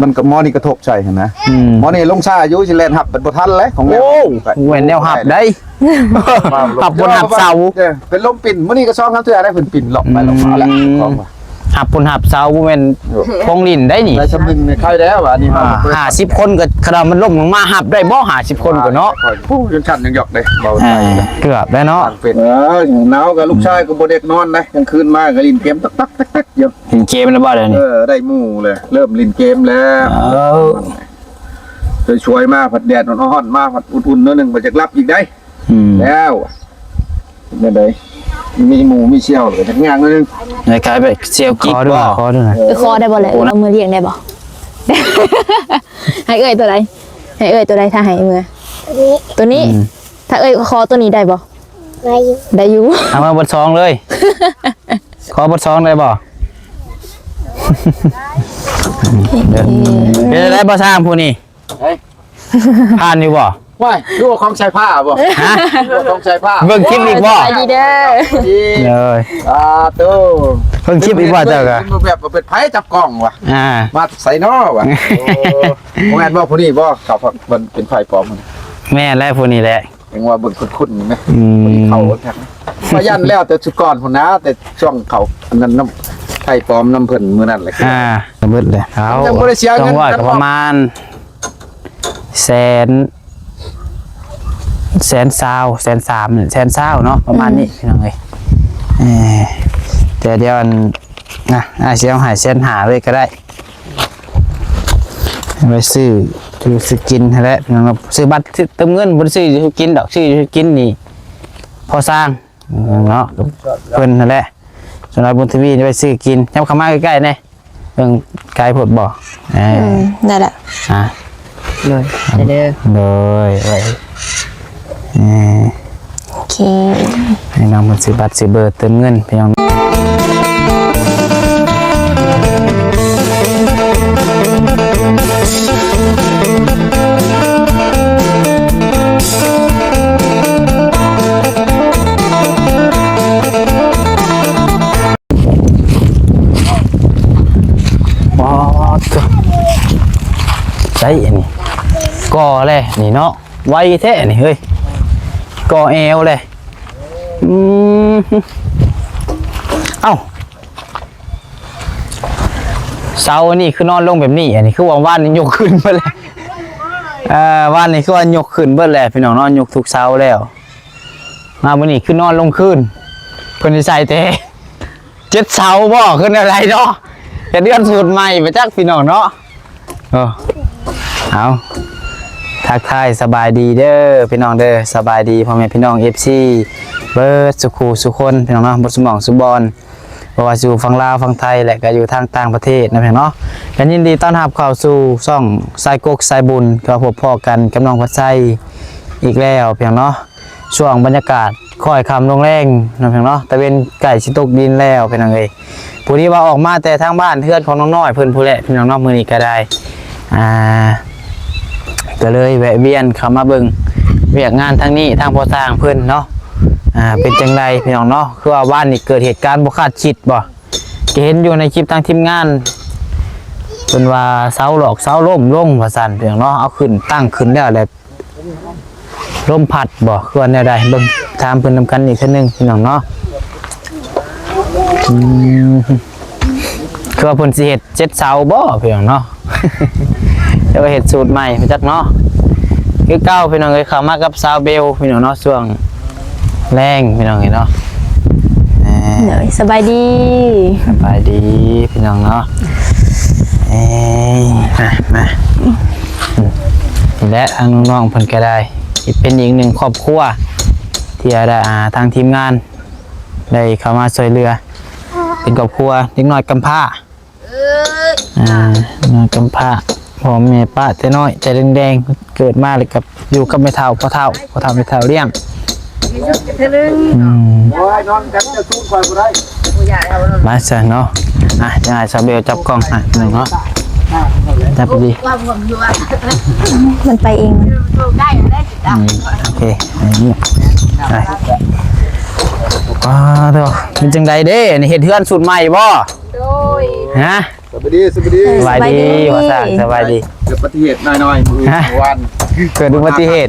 ມັນກໍ ໝໍນີ້ກະທົບໃສ່ຫັ້ນນະ. ອືມ ໝໍນີ້ລົງຊ້າຢູ່ ຊິແລ່ນຮັບມັນບໍ່ທັນແຫຼະ ຂອງແນວ ໂອ້ ແມ່ນແນວຮັບໄດ໋ ຮັບບົນຮັບເສົາ. ເອີ ເປັນລົມປິ່ນ ມື້ນີ້ກໍສອງສາມເທື່ອໄດ໋ ເພິ່ນປິ່ນເລາະໄປເລາະມາແຫຼະ ອືມ ຂອງວ່າ ຮັບບຸນຮັບເສົາ ບໍ່ແມ່ນ ໂອ້ ຂອງຫຼິ້ນໄດ�່ນີ້. ໄດ້ຊຳໜຶ່ງໃນໄທແລ້ວ ອັນນີ້ ອ່າ ເຮົາ ຫ້າສິບຄົນກໍ ຄັນວ່າມັນລົ້ມລົງມາຮັບໄດ້ບໍ່ ຫ້າສິບຄົນກໍເນາະ. ໂອ້ຍ ຈົນຊັ້ນຍັງຢອກເດ້ ເວົ້າໄທ ອ່າ ເກືອບແລ້ວເນາະ. ເປັນ ເອີ ໜາວກໍລູກຊາຍກໍບໍ່ໄດ້ນອນນະ ກາງຄືນມາກໍຫຼິ້ນເກມຕັກໆໆໆຢູ່. ຫຼິ້ນເກມແລ້ວບໍ່ດຽວນີ້? ເອີ ໄດ້ໝູ່ແລ້ວ ເລີ່ມຫຼິ້ນເກມແລ້ວ. ເອີ ສວຍໆມາພັດແດດຮ້ອນໆ ມາພັດອຸ່ນໆ ໜ້ອຍໜຶ່ງ ພັດຢາກຫຼັບອີກໄດ໋. ອືມ ແລ້ວ ເປັນຈັ່ງໃດ ມີໝູ່ມີສ່ຽວແລ້ວ ຈັກຢ່າງໜ້ອຍໜຶ່ງ ຄ້າຍໆແບບສ່ຽວກິກບໍ່? ຂໍດູ ຂໍດູ ເອີ ຂໍໄດ້ບໍ່ແຫຼະ? ເອີ ເອົາມືລ້ຽງໄດ້ບໍ່? ໃຫ້ເອື້ອຍໂຕໃດ? ໃຫ້ເອື້ອຍໂຕໃດ ຖ້າໃຫ້ເມືອ? ໂຕນີ້ ໂຕນີ້ ອືມ ຖ້າເອື້ອຍຂໍໂຕນີ້ໄດ້ບໍ່? ໄດ້ຢູ່ ໄດ້ຢູ່. ເອົາມາເບິດສອງເລີຍ ຂໍເບິດສອງໄດ້ບໍ່? ເປັນຈັ່ງໃດບໍ່ຊ່າງຜູ້ນີ້? ເອີຍ ຜ່ານຢູ່ບໍ່? ວ້າຍ ຄືວ່າຂອງໃສ່ຜ້າບໍ່? ຮະ? ຄືວ່າຂອງໃສ່ຜ້າ. ເບິ່ງຄລິບອີກບໍ່? ສະບາຍດີເດີ. ດີເລີຍ. ສາທຸ. ເບິ່ງຄລິບອີກບໍ່ເຈົ້າກະ? ເຫັນແບບວ່າເປັນໃຜຈັບກ້ອງວະ? ອ່າ ມາໃສນໍວະ? ໂອ້ ບໍ່ແມ່ນບໍ່ຜູ້ນີ້ບໍ່? ເຂົາເປັນໃຜປອມ? ແມ່ນແຫຼະ ຜູ້ນີ້ແຫຼະ. ຍັງວ່າເບິ່ງຄຸ້ນໆຢູ່ນະ. ອືມ ເຂົາຈັກ ວ່າຢ້ານແລ້ວແຕ່ຊຸດກ່ອນພຸ້ນນະ ແຕ່ຊ່ວງເຂົາອັນນັ້ນນຳ ໃຜປອມນຳເພິ່ນມື້ນັ້ນແຫຼະ. ອ່າ ເບິດແລ້ວ ເອົາ ຍັງບໍ່ໄດ້ເສຍເງິນ ສອງຮ້ອຍ ກັນ ກໍປະມານແສນ ແສນຊາວ ແສນສາມ ແສນຊາວເນາະ ປະມານນີ້ ອືມ ພີ່ນ້ອງເອີຍ. ເອີ ແຕ່ດຽວອັນ ນະ ອ້າຍຊິເອົາໃຫ້ແສນຫ້າເລີຍກໍໄດ້ ໄວ້ຊື້ຢູ່ຊື້ກິນຫັ້ນແຫຼະພີ່ນ້ອງເນາະ. ຊື້ບັດ ຊື້ເຕີມເງິນ ບໍ່ໄດ້ຊື້ຢູ່ຊື້ກິນດອກ ຊື້ຢູ່ຊື້ກິນນີ້ພໍສ້າງເນາະ ເພິ່ນຫັ້ນແຫຼະ. ສ່ວນຫຼາຍບຸນທະວີໄວ້ຊື້ກິນ. ຍັບເຂົ້າມາໃກ້ໆແດ່ ເບິ່ງໄກໂພດບໍ່? ເອີ ອືມ ໄດ້ລະ ອ່າ ໂດຍ ໄດ້ເດີ ໂດຍ ເອີ ໂອເຄ ໃຫ້ນ້ອງເພິ່ນຊື້ບັດຊື້ເບີເຕີມເງິນ ພີ່ນ້ອງ. ປາດໂທ້ ໃສອັນນີ້ ກໍ່ແລ້ວນີ້ເນາະ ໄວແທ້ນີ້ເຮີ້ຍ ກໍ່ແອວແລ້ວ. ອືມ ເອົ້າ ເສົາອັນນີ້ຄືນອນລົງແບບນີ້ ອັນນີ້ຄືວ່າວານນີ້ຍົກຂຶ້ນເບິດແລ້ວ. ເອີ ວານນີ້ຄືວ່າຍົກຂຶ້ນເບິດແລ້ວ ພີ່ນ້ອງເນາະ ຍົກທຸກເສົາແລ້ວ. ມາມື້ນີ້ຄືນອນລົງຄືນ ເພິ່ນຊິໃສ່ແຕ່ເຈັດເສົາບໍ່ ຄືແນວໃດເນາະ ເຮັດເຮືອນສູດໃໝ່ບໍ່ຈັກ ພີ່ນ້ອງເນາະ. ເອີ ເອົາ ທັກທາຍສະບາຍດີເດີພີ່ນ້ອງເດີ ສະບາຍດີພໍ່ແມ່ພີ່ນ້ອງ ເອັຟຊີ ເບິດສູ່ຄູ່ສູ່ຄົນ ພີ່ນ້ອງເນາະ ເບິດສູ່ໝ່ອງສູ່ບ່ອນ ບໍ່ວ່າຢູ່ຝັ່ງລາວ ຝັ່ງໄທ ແລະ ກໍຢູ່ທາງຕ່າງປະເທດນະ ພີ່ນ້ອງເນາະ. ກໍຍິນດີຕ້ອນຮັບເຂົ້າສູ່ຊ່ອງສາຍກົກສາຍບຸນ ກໍພົບພໍ້ກັນກັບນ້ອງພັດໄຊອີກແລ້ວ ພີ່ນ້ອງເນາະ. ຊ່ວງບັນຍາກາດຄ້ອຍຄ່ຳລົງແລງເນາະ ພີ່ນ້ອງເນາະ ຕາເວັນໃກ້ຊິຕົກດິນແລ້ວ ພີ່ນ້ອງເອີຍ. ພໍດີວ່າອອກມາແຕ່ທາງບ້ານເຮືອນຂອງນ້ອງນ້ອຍເພິ່ນພຸ້ນແຫຼະ ພີ່ນ້ອງເນາະ ມື້ນີ້ກໍໄດ້ ອ່າ ກໍເລີຍແວະວຽນເຂົ້າມາເບິ່ງວຽກງານທາງນີ້ ທາງພໍ່ຊ່າງເພິ່ນເນາະ ອ່າ ເປັນຈັ່ງໃດ ພີ່ນ້ອງເນາະ. ຄືວ່າວານນີ້ເກີດເຫດການບໍ່ຄາດຄິດບໍ່ ກໍເຫັນຢູ່ໃນຄລິບທາງທີມງານ ເພິ່ນວ່າເສົາຫຼອກເສົາລົ້ມລົງວ່າຊັ້ນ ພີ່ນ້ອງເນາະ. ເອົາຂຶ້ນ ຕັ້ງຂຶ້ນແລ້ວແຫຼະ ລົມພັດບໍ່ ຄືວ່າແນວໃດ ເບິ່ງຖາມເພິ່ນນຳກັນອີກເທື່ອໜຶ່ງ ພີ່ນ້ອງເນາະ. ອືມ ຄືວ່າເພິ່ນຊິເຮັດເຈັດເສົາບໍ່ ພີ່ນ້ອງເນາະ ແຕ່ວ່າເຮັດສູດໃໝ່ ບໍ່ຈັກເນາະ. ຄືເກົ່າ ພີ່ນ້ອງເອີຍ ເຂົ້າມາກັບສາວເບວ ພີ່ນ້ອງເນາະ ຊ່ວງ ແລງ ພີ່ນ້ອງເອີຍເນາະ. ເອີ ໂດຍ ສະບາຍດີ ສະບາຍດີພີ່ນ້ອງເນາະ. ເອີ ມາ ມາ ນີ້ແຫຼະ ທາງນ້ອງໆເພິ່ນກໍໄດ້ ເປັນອີກໜຶ່ງຄອບຄົວທີ່ ອ່າ ທາງທີມງານໄດ້ເຂົ້າມາຊ່ວຍເຫຼືອ ເປັນຄອບຄົວເດັກນ້ອຍກຳພ້າ ອ່າ ເດັກນ້ອຍກຳພ້າ ພໍ່ແມ່ປະແຕ່ນ້ອຍແຕ່ແດງໆ ເກີດມາແລ້ວກໍຢູ່ກັບແມ່ເຖົ້າ ພໍ່ເຖົ້າ ພໍ່ເຖົ້າແມ່ເຖົ້າລ້ຽງ. ອືມ ໂອ້ຍ ນອນກັນຈະສູນຂ້ອຍບໍ່ໄດ້. ມາຊະເນາະ ອ່ະ ຈະໃຫ້ສາວເບວຈັບກ້ອງໃຫ້ໜຶ່ງເນາະ ຈັບດີ ມັນໄປເອງ ອືມ ໂອເຄ ໄປ ປາດໂທ້ ເປັນຈັ່ງໃດເດ້ ອັນນີ້ເຮັດເຮືອນສູດໃໝ່ບໍ່? ໂດຍ ຮະ? ສະບາຍດີ ສະບາຍດີ ເອີ ສະບາຍດີ ສະບາຍດີ ອຸປະຕິເຫດນ້ອຍໆ ມື້ວານ ເກີດອຸປະຕິເຫດ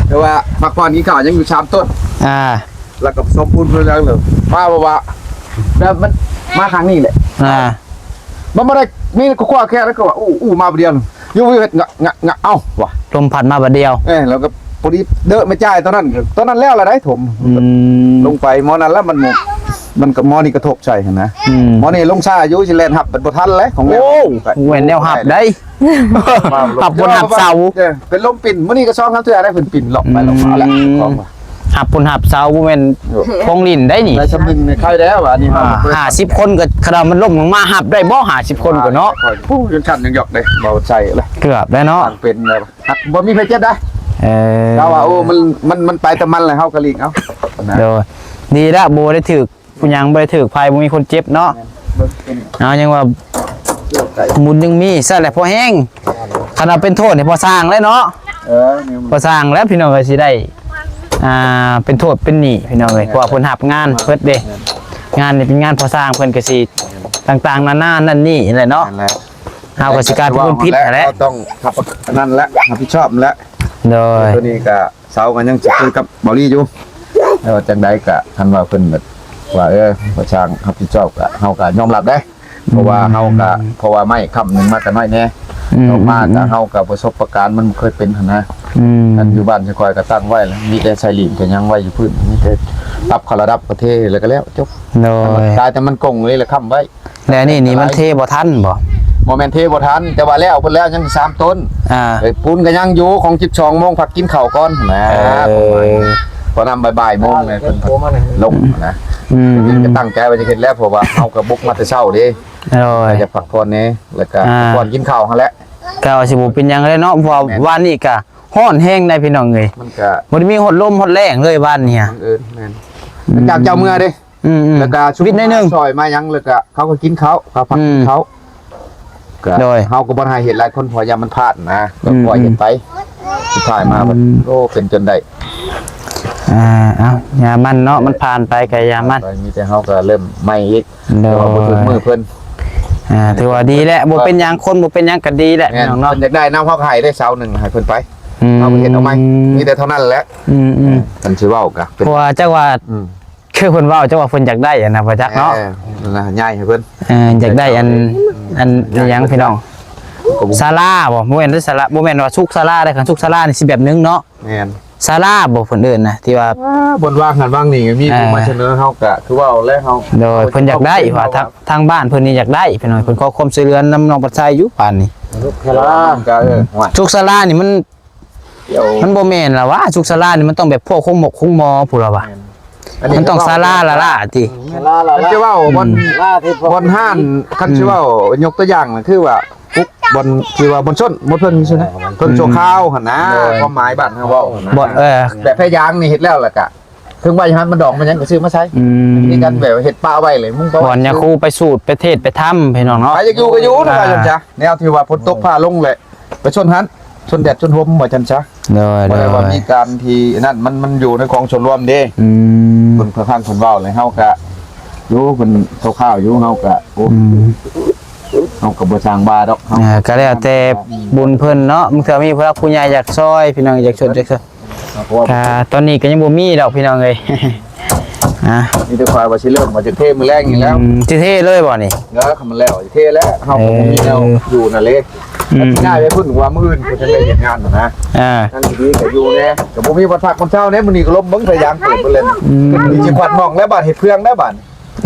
ແຕ່ວ່າພັກຜ່ອນກິນເຂົ້າຍັງຢູ່ສາມຕົ້ນ ອ່າ ແລ້ວກໍສົມບູນເພິ່ນແລ້ວ ມາແບບວ່າ ແບບມັນມາທາງນີ້ແຫຼະ ອ່າ ມັນບໍ່ໄດ້ມີຄວາມແຄ້ນ ແລ້ວກໍວ່າ ອູ້ ອູ້ ມາຜູ້ດຽວ ຢູ່ເຮັດງະ ງະ ງະ ເອົ້າ ວ່າ ລົມພັດມາບາດດຽວ ເອີ ແລ້ວກໍພໍດີເດີມາຈ່າຍຕອນນັ້ນ ຕອນນັ້ນແລ້ວລະໄດ໋ຖົມ ອືມ ລົງໄປໝໍ້ນັ້ນລະ ມັນ ມັນກໍໝໍ້ນີ້ກະທົບໃສ່ຫັ້ນນະ ອືມ ໝໍ້ນີ້ລົງຊ້າຢູ່ ຊິແລ່ນຮັບມັນບໍ່ທັນແຫຼະ ຂອງແລ້ວ ໂອ້ ແມ່ນແນວຮັບໄດ໋ ຮັບຄົນຮັບເສົາ ເອີ ເປັນລົມປິ່ນ ມື້ນີ້ກໍສອງສາມເທື່ອໄດ໋ ເພິ່ນປິ່ນເລາະໄປເລາະມາແຫຼະ ອືມ ຂອງ ຮັບຄົນຮັບເສົາ ບໍ່ແມ່ນຂອງຫຼິ້ນໄດ໋ນີ້ ໄດ້ຊຳໜຶ່ງນີ້ໄຄແລ້ວ ອັນນີ້ ອ່າ ຫ້າສິບຄົນກໍ ຄັນວ່າມັນລົ້ມລົງມາຮັບໄດ້ບໍ່ ຫ້າສິບຄົນກໍເນາະ ຜູ້ຍັງທັນຍັງຢອກເດ້ ບໍ່ໃສ່ລະ ເກືອບແລ້ວເນາະ ເປັນແລ້ວ ບໍ່ມີໃຜເຈັບໄດ໋ ເອີ ເຮົາວ່າ ໂອ້ ມັນ ມັນ ມັນໄປແຕ່ມັນແຫຼະ ເຮົາກໍຫຼີກເອົາ ໂດຍ ດີລະ ບໍ່ໄດ້ຖືກຜູ້ຫຍັງ ບໍ່ໄດ້ຖືກໃຜ ບໍ່ມີຄົນເຈັບເນາະ ເອົາ ຍັງວ່າບຸນຍັງມີ ຊັ້ນແຫຼະພໍແຮງ ຄັນວ່າເປັນໂທດນີ້ພໍສ້າງແລ້ວເນາະ ເອີ ພໍສ້າງແລ້ວ ພີ່ນ້ອງເອີຍ ຊິໄດ້ ອ່າ ເປັນໂທດເປັນໜີ້ ພີ່ນ້ອງເອີຍ ເພາະວ່າເພິ່ນຮັບງານເພິ່ນເດ້ ງານນີ້ເປັນງານກໍ່ສ້າງ ເພິ່ນກໍຊິຕ່າງໆນານານັ້ນນີ້ແຫຼະເນາະ ເຮົາກໍຊິກາຍເປັນຄົນຜິດຫັ້ນແຫຼະ ເຮົາຕ້ອງຮັບ ອັນນັ້ນແຫຼະ ຮັບຜິດຊອບແຫຼະ ໂດຍ ໂຕນີ້ກໍ ເສົາກໍຍັງຊິຄຸຍກັບເບົາລີຢູ່ ແຕ່ວ່າຈັ່ງໃດກໍຄັນວ່າເພິ່ນແບບວ່າ ເອີ ປະຊາງຮັບຜິດຊອບກໍ ເຮົາກໍຍອມຮັບເດ້ ເພາະວ່າເຮົາກໍ ອືມ ເພາະວ່າໄມ້ຄ້ຳໜຶ່ງມາກໍນ້ອຍແດ່ ອືມ ອອກມາກໍ ອືມ ເຮົາກໍປະສົບປະການມັນບໍ່ເຄີຍເປັນຫັ້ນນະ ອືມ ອັນຢູ່ບ້ານຊະຂ້ອຍກໍຕັ້ງໄວ້ແລ້ວ ມີແຕ່ໃສ່ຫຼີ້ນກໍຍັງໄວ້ຢູ່ພື້ນ ມີແຕ່ປັບເຂົ້າລະດັບກໍເທແລ້ວກໍແລ້ວ ຈົບ ໂດຍ ກາຍແຕ່ມັນກົງນີ້ແຫຼະຄ້ຳໄວ້ ແລ້ວນີ້ນີ້ມັນເທບໍ່ທັນບໍ່? ບໍ່ແມ່ນເທບໍ່ທັນ ແຕ່ວ່າແລ້ວເພິ່ນແລ້ວຍັງສາມຕົ້ນ ອ່າ ເອີ ປູນກໍຍັງຢູ່ ຂອງສິບສອງໂມງພັກກິນເຂົ້າກ່ອນນະ ເອີ ພໍນຳບ່າຍໆໂມງເພິ່ນລົງນະ ອືມ ກໍຕັ້ງໃຈວ່າຈະເຮັດແລ້ວ ເພາະວ່າເຮົາກໍບຸກມາແຕ່ເຊົ້າເດ້ ໂດຍ ຢາກພັກຜ່ອນແດ່ ແລ້ວກໍ ອ່າ ກ່ອນກິນເຂົ້າຫັ້ນແຫຼະ ກໍຊິບໍ່ເປັນຫຍັງເລີຍເນາະ ເພາະວ່າ ແມ່ນ ວານນີ້ກໍຮ້ອນແຮງໄດ໋ພີ່ນ້ອງເອີຍ ມັນກໍບໍ່ໄດ້ມີຮອດລົມຮອດແລ້ງເລີຍວານນີ້ ບັງເອີນ ແມ່ນ ອືມ ຫຼັງຈາກເຈົ້າເມືອເດ້ ອືມໆ ແລ້ວກໍຊຸມ ວິດໜ້ອຍໜຶ່ງ ມາຊ່ອຍມາຫຍັງ ແລ້ວກໍເຂົາກໍກິນເຂົ້າ ເຂົາພັກ ອືມ ກິນເຂົ້າ ກໍ ໂດຍ ເຮົາກໍບໍ່ໃຫ້ເຮັດຫຼາຍຄົນ ເພາະວ່າຢ້ານມັນພາດນະ ອືມໆ ກໍປ່ອຍເຮັດໄປ ສຸດທ້າຍມາບັດ ອືມ ໂອ້ ເປັນຈົນໄດ້ ອ່າ ເອົາ ຢ່າມັນເນາະ ມັນຜ່ານໄປກໍຢ່າມັນ ມີແຕ່ເຮົາກໍເລີ່ມໃໝ່ອີກ ໂດຍ ແຕ່ວ່າບໍ່ຖືກມື້ເພິ່ນ ອ່າ ຖືວ່າດີແຫຼະ ບໍ່ເປັນຫຍັງ ຄົນບໍ່ເປັນຫຍັງກໍດີແຫຼະ ແມ່ນ ພີ່ນ້ອງເນາະ ເພິ່ນຢາກໄດ້ນຳ ເຮົາກໍໃຫ້ໄດ້ເສົາໜຶ່ງ ໃຫ້ເພິ່ນໄປ ອືມ ເຮົາກໍເຮັດເອົາໃໝ່ ມີແຕ່ເທົ່ານັ້ນແຫຼະ ອືມໆ ຄັນຊິເວົ້າກໍເປັນ ເພາະວ່າຈັກວ່າ ອືມ ຄືເພິ່ນເວົ້າ ເຈົ້າວ່າເພິ່ນຢາກໄດ້ອັນນະ ບໍ່ຈັກເນາະ ເອີ ນັ້ນນະ ຍ້າຍໃຫ້ເພິ່ນ ເອີ ຢາກໄດ້ອັນ ອືມ ອັນ ອັນຫຍັງພີ່ນ້ອງ ສາລາບໍ່? ບໍ່ແມ່ນສາລາ ບໍ່ແມ່ນວ່າສຸກສາລາເດ້ ຄັນສຸກສາລານີ້ຊິແບບໜຶ່ງເນາະ ແມ່ນ ສາລາບໍ່ ເພິ່ນເອີ້ນນະ ທີ່ວ່າ ອ່າ ບ່ອນວາງຫັ້ນວາງນີ້ ມີຜູ້ມາສະເໜີ ເຮົາກະຄືເວົ້າແລ້ວ ເຮົາ ໂດຍ ເພິ່ນຢາກໄດ້ວ່າທາງ ທາງບ້ານເພິ່ນນີ້ຢາກໄດ້ ພີ່ນ້ອງ ເພິ່ນຂໍຄວາມຊ່ວຍເຫຼືອນຳນ້ອງປັດໄຊຢູ່ປານນີ້ ສຸກສາລາ ກະ ເອີ ສຸກສາລານີ້ມັນ ມັນບໍ່ແມ່ນລະຫວາ ສຸກສາລານີ້ມັນຕ້ອງແບບພວກໂຮງໝົກໂຮງໝໍພຸ້ນລະຫວາ ມັນຕ້ອງສາລາລະລະຕິ ສາລາລະລະ ຄັນຊິເວົ້າບ່ອນ ອືມ ບ່ອນຮ້ານ ຄັນຊິເວົ້າ ອືມ ຍົກຕົວຢ່າງນະ ຄືວ່າປຸກບ່ອນທີ່ວ່າບ່ອນຊົນ ບ່ອນເພິ່ງຊື່ນະ ເພິ່ງຊົ່ວຄາວຫັ້ນນະ ໂດຍ ຄວາມໝາຍບ້ານເຮົາເວົ້າຫັ້ນນະ ບ່ອນ ເອີ ແບບແພຢາງນີ້ເຮັດແລ້ວລະກະ ເຖິງໄວ້ຫັ້ນມັນດອງມັນຫຍັງກໍຊື້ມາໃສ່ ອືມ ມີການແບບເຮັດປະໄວ້ເລີຍ ມຶງບໍ່ ບ່ອນຍາຄູໄປສູດໄປເທດໄປທຳ ພີ່ນ້ອງເນາະ ໃຜຢາກຢູ່ກໍຢູ່ນະ ອ່າ ວ່າຊັ້ນຊະ ແນວທີ່ວ່າຝົນຕົກຟ້າລົງແຫຼະ ໄປຊົນຫັ້ນ ຊົນແດດຊົນລົມວ່າຊັ້ນຊະ ໂດຍ ບໍ່ໄດ້ວ່າ ໂດຍ ມີການທີ່ນັ້ນ ມັນ ມັນຢູ່ໃນຂອງສ່ວນລວມເດ້ ອືມ ເພິ່ນຄ່ອນຂ້າງເພິ່ນເວົ້າແລ້ວ ເຮົາກະຢູ່ ເພິ່ນຄ່າວໆຢູ່ ເຮົາກະ ໂອ້ ອືມ ເຮົາກະບໍ່ສ້າງວ່າດອກ ເຮົາ ອ່າ ກະແລ້ວແຕ່ບຸນເພິ່ນເນາະ ບາງເທື່ອມີຜູ້ຫຼັກຜູ້ໃຫຍ່ຢາກຊ່ອຍ ພີ່ນ້ອງ ຢາກຊ່ວຍ ຢາກຊ່ວຍ ອ່າ ຕອນນີ້ກໍຍັງບໍ່ມີດອກພີ່ນ້ອງເອີຍ ອ່າ ມີແຕ່ຄວາຍວ່າຊິເລີ່ມວ່າຈະເທມື້ແລງນີ້ແລ້ວ ອືມ ຊິເທເລີຍບໍ່ນີ້ ເອີ ຄັນມັນແລ້ວຊິເທແລ້ວ ເຮົາກໍບໍ່ມີແນວ ເອີ ຢູ່ນະເລ ອືມ ຊິຍ້າຍໄປພຸ້ນວ່າມື້ອື່ນເພິ່ນຈະໄດ້ເຮັດງານນະ ອ່າ ນັ້ນດີກໍຢູ່ແດ່ ກໍບໍ່ມີວັນພັກວັນເຊົາແດ່ ມື້ນີ້ກໍລົມເບິ່ງພະຍາງເປີດເບິດເລີຍ ອືມ ຊິຄວັດໜອງແລ້ວບາດເຮັດເພື່ອງແລ້ວບາດ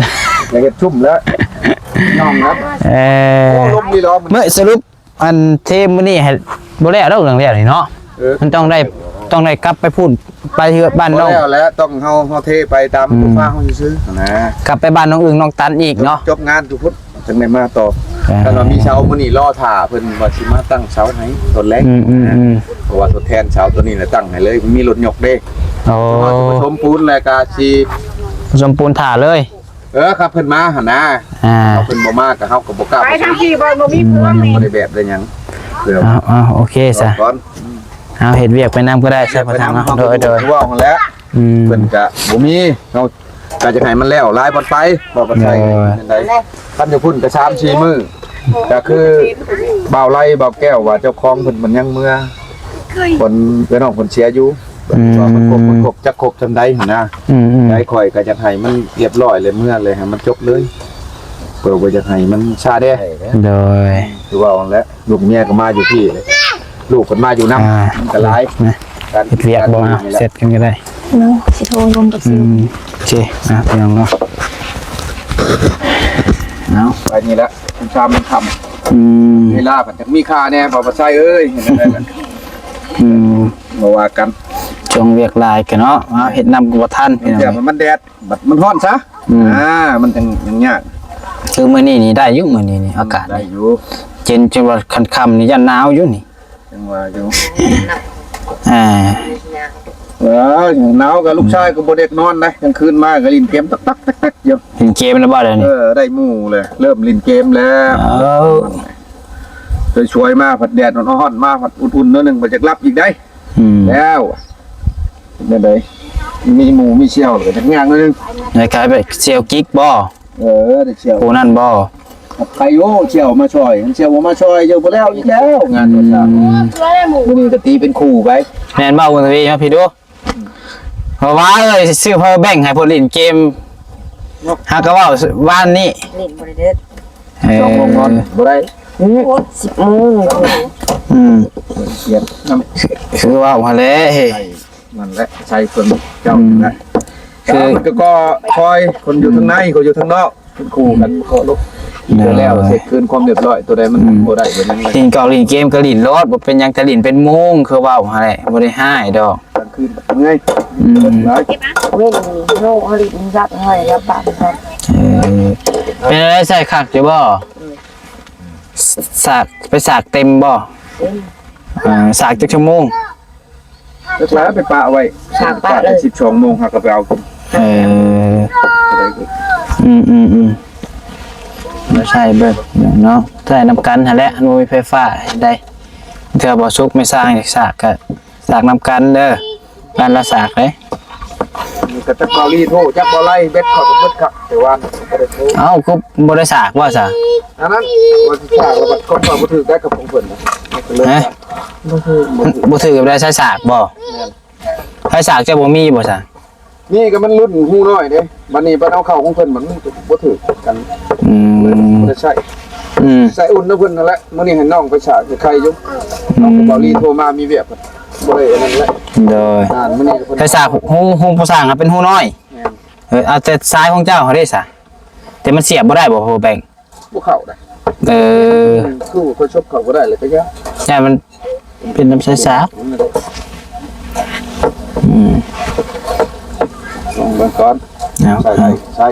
ຢາກເຮັດຊຸ່ມແລ້ວ ໜອງແລ້ວ ເອີ ໂອ້ ລົມນີ້ລະ ມື້ສະຫຼຸບ ອັນເທມມື້ນີ້ໃຫ້ບໍ່ແລ້ວດອກເລື່ອງແລ້ວນີ້ເນາະ ເອີ ມັນຕ້ອງໄດ້ ຕ້ອງໄດ້ກັບໄປພຸ້ນ ໄປເຮືອນບ້ານນ້ອງ ບໍ່ແລ້ວແຫຼະ ຕ້ອງເຮົາ ເຮົາເທໄປຕາມ ອືມ ໂຄງການເຮົາຊື່ໆນະ ກັບໄປບ້ານນ້ອງອຶ່ງນ້ອງຕັນອີກເນາະ ຈົບງານຢູ່ພຸ້ນ ຈັ່ງໄດ້ມາຕໍ່ ອ່າ ຄັນວ່າມີເສົາມື້ນີ້ລໍຖ້າເພິ່ນວ່າຊິມາຕັ້ງເສົາໃຫ້ຕົນແລກ ອືມໆໆ ເພາະວ່າທົດແທນເສົາຕົວນີ້ລະຕັ້ງໃຫ້ເລີຍ ມີລົດຍົກເດ້ ໂອ້ ສົມປູນແລ້ວກະຊິສົມປູນຖ້າເລີຍ ເອີ ຄັນເພິ່ນມາຫັ້ນນະ ອ່າ ເພິ່ນບໍ່ມາກໍເຮົາກໍບໍ່ກ້າໄປທາງທີ່ບໍ່ ບໍ່ມີພວງນີ້ ບໍ່ໄດ້ແບບໄດ້ຫຍັງ ເອົາ ເອົາ ໂອເຄຊະ ເອົາ ເຮັດວຽກໄປນຳກໍໄດ້ຊະ ເຮັດໄປນຳ ໂດຍ ໂດຍ ເວົ້າຫັ້ນແຫຼະ ອືມ ເພິ່ນກໍບໍ່ມີ ເຮົາ ກໍຢາກໃຫ້ມັນແລ້ວຫຼາຍວັນໄປ ບໍ່ປານໃດ. ໂດຍ ແມ່ນໃດ ຄັນຢູ່ພຸ້ນກໍສາມສີ່ມື້ ກໍຄືບ່າວໄລ ບ່າວແກ້ວວ່າເຈົ້າຂອງເພິ່ນ ເພິ່ນຍັງເມືອ ເພິ່ນ ເອື້ອຍນ້ອງເພິ່ນເສຍຢູ່ ອືມ ວ່າມັນຄົບ ມັນຄົບ ຈັກຄົບສ່ຳໃດຫັ້ນນະ. ອືມໆ ໃດຂ້ອຍກໍຢາກໃຫ້ມັນຮຽບຮ້ອຍແລ້ວ ເມືອແລ້ວໃຫ້ມັນຈົບເລີຍ ເພື່ອບໍ່ຢາກໃຫ້ມັນຊ້າແດ່. ໂດຍ ຄືເວົ້າຫັ້ນແຫຼະ ລູກເມຍກໍມາຢູ່ພີ້ ລູກເພິ່ນມາຢູ່ນຳ ອ່າ ມັນກໍຫຼາຍ ນະ ການ ເຮັດວຽກບໍ່ ເຮັດກັນກໍໄດ້ເນາະ. ຊິໂທລົມກັບ ອື ຊິວ ມ ໂອເຄ ອ່ະ ພີ່ນ້ອງເນາະ ເອົາ ໄປນີ້ແຫຼະ ຊາມຄ່ຳ ອືມ ເວລາເພິ່ນຈັກມີຄ່າແດ່ ບໍ່ປາໄຊເອີຍ ເຮັດຈັ່ງໃດລະ ອືມ ບໍ່ວ່າກັນ ຊ່ວງວຽກຫຼາຍກັນເນາະ ເຮົາເຮັດນຳກໍບໍ່ທັນ ພີ່ນ້ອງ ມັນແດດ ບັດມັນຮ້ອນຊະ ອືມ ອ່າ ມັນຈັ່ງ ຈັ່ງຍາກ. ຄືມື້ນີ້ນີ້ໄດ້ຢູ່ ມື້ນີ້ນີ້ອາກາດໄດ້ຢູ່ ເຢັນ ຈົນວ່າຄ່ຳໆນີ້ຢ້ານໜາວຢູ່ນີ້ ຈັ່ງວ່າຢູ່ ອ່າ ເອີ ໜາວກໍລູກຊາຍກໍບໍ່ໄດ້ນອນໄດ໋ ກາງຄືນມາກໍຫຼິ້ນເກມຕັກໆໆໆຢູ່ ຫຼິ້ນເກມແລ້ວບໍ່ດຽວນີ້? ເອີ ໄດ້ໝູ່ແລ້ວ ເລີ່ມຫຼິ້ນເກມແລ້ວ ເອີ ສວຍໆມາພັດແດດຮ້ອນໆ ມາພັດອຸ່ນໆ ໜ້ອຍໜຶ່ງ ບັດຢາກຫຼັບອີກໄດ໋ ອືມ ແລ້ວ ເປັນຈັ່ງໃດ ມີໝູ່ມີສ່ຽວ ກໍຈັກຢ່າງໜຶ່ງ ໃຫ້ກາຍໄປສ່ຽວກິກບໍ່? ເອີ ໄດ້ສ່ຽວ ຜູ້ນັ້ນບໍ່? ໃຄຢູ່ ສ່ຽວມາຊ່ອຍ ຄັນສ່ຽວບໍ່ມາຊ່ອຍ ຢູ່ບໍ່ແລ້ວອີກແລ້ວ ງານ ອືມ ມື້ນີ້ກໍຕີເປັນຄູ່ໄປ ແມ່ນບໍ່? ບຸນທະວີ ມາພີ້ດູ ເພາະວ່າເອີຍ ຊື້ power bank ໃຫ້ເພິ່ນຫຼິ້ນເກມ ເນາະ ຫາກໍເວົ້າວານນີ້ ຫຼິ້ນບໍ່ໄດ້ເດີ ເອີ ສອງໂມງນອນບໍ່ໄດ້ ອືມ ສິບໂມງ ອືມ ສຽງນຳ ຄືເວົ້າຫັ້ນແຫຼະເຮີ້ຍ ນັ້ນແຫຼະ ໃສ່ເພິ່ນເຈົ້າ ອືມ ນັ້ນແຫຼະ ຄື ເພິ່ນກໍ ກໍຄອຍ ຄົນຢູ່ທາງໃນ ອືມ ຄົນຢູ່ທາງນອກ ເປັນຄູ່ກັນ ເຄາະລົບ ແລ້ວ ແລ້ວເຊັກຄືນຄວາມຮຽບຮ້ອຍ ຕົວໃດມັນ ອືມ ບໍ່ໄດ້ ບໍ່ຍັງ ຫຼິ້ນກໍຫຼິ້ນເກມກໍຫຼິ້ນໂລດ ບໍ່ເປັນຫຍັງ ແຕ່ຫຼິ້ນເປັນໂມງ ຄືເວົ້າຫັ້ນແຫຼະ ບໍ່ໄດ້ຮ້າຍດອກ ກາງຄືນເມື່ອຍ ອືມ ເວັນນີ້ເຮົາ ເຮົາຫຼິ້ນຍັດໃຫ້ ແລ້ວປະ ເອີ ເປັນໄດ ໃສ່ຄັກຢູ່ບໍ່? ສາກ ໄປສາກເຕັມບໍ່? ເຕັມ ອ່າ ສາກຈັກຊົ່ວໂມງ? ເລິກແລ້ວໄປປະໄວ້ ສາກປະເລີຍ ສິບສອງໂມງ ເຮົາກໍໄປເອົາກິນ ເອີ ອືມໆໆ ມາໃຊ້ເບິ່ງເນາະ ໃຊ້ນຳກັນຫັ້ນແຫຼະ ມັນບໍ່ມີໄຟຟ້າເຮັດໃດ ເທື່ອບໍ່ສຸກ ແມ່ຊ່າງຢາກສາກກໍ ສາກນຳກັນເດີ ບ້ານລາວສາກເດ້ ນີ້ກໍຈັກເກົາຫຼີໂທ ຈັກບໍ່ໄລ່ເບັດເຂົາກໍເບິດຄັກ ແຕ່ວ່າບໍ່ໄດ້ໂທ ເອົ້າ ຄືບໍ່ໄດ້ສາກບໍ່ຊະ? ອັນນັ້ນວ່າຊິສາກແລ້ວບັດຂອງເຂົາບໍ່ຖືກໄດ້ກັບຂອງເພິ່ນນະ ຮະ? ບໍ່ຖືກ ບໍ່ຖືກ ບໍ່ຖືກແບບໃດ ສາຍສາກບໍ່? ແມ່ນ ສາຍສາກເຈົ້າບໍ່ມີບໍ່ຊະ? ນີ້ກໍມັນລຸ້ນຮູນ້ອຍເດ້ ບັດນີ້ບັດເອົາເຂົ້າຂອງເພິ່ນມັນບໍ່ຖືກກັນ ອືມ ບໍ່ໄດ້ໃຊ້ ອືມ ໃຊ້ອຸ່ນນຳເພິ່ນນັ້ນແຫຼະ ມື້ນີ້ໃຫ້ນ້ອງໄປສາກໄຂ່ຢູ່ ອືມ ນ້ອງກໍບໍ່ລີໂທມາມີວຽກ ບໍ່ໄດ້ອັນນັ້ນແຫຼະ ໂດຍ ອ່ານມື້ນີ້ເພິ່ນ ໄປສາກຮູ ຮູຜູ້ສ້າງເປັນຮູນ້ອຍ ແມ່ນ ເອີ ເອົາແຕ່ສາຍຂອງເຈົ້າເຮົາເດ້ສະ ແຕ່ມັນສຽບບໍ່ໄດ້ບໍ່ power bank ບໍ່ເຂົ້າໄດ໋ ເອີ ຄືຂ້ອຍຊົກເຂົ້າບໍ່ໄດ້ເລີຍກໍຢ່າ ຢ້ານມັນເປັນນຳສາຍສາກ ອືມ ລອງເບິ່ງກ່ອນ ເອົາ ໃຊ້ໄດ້ ໃຊ້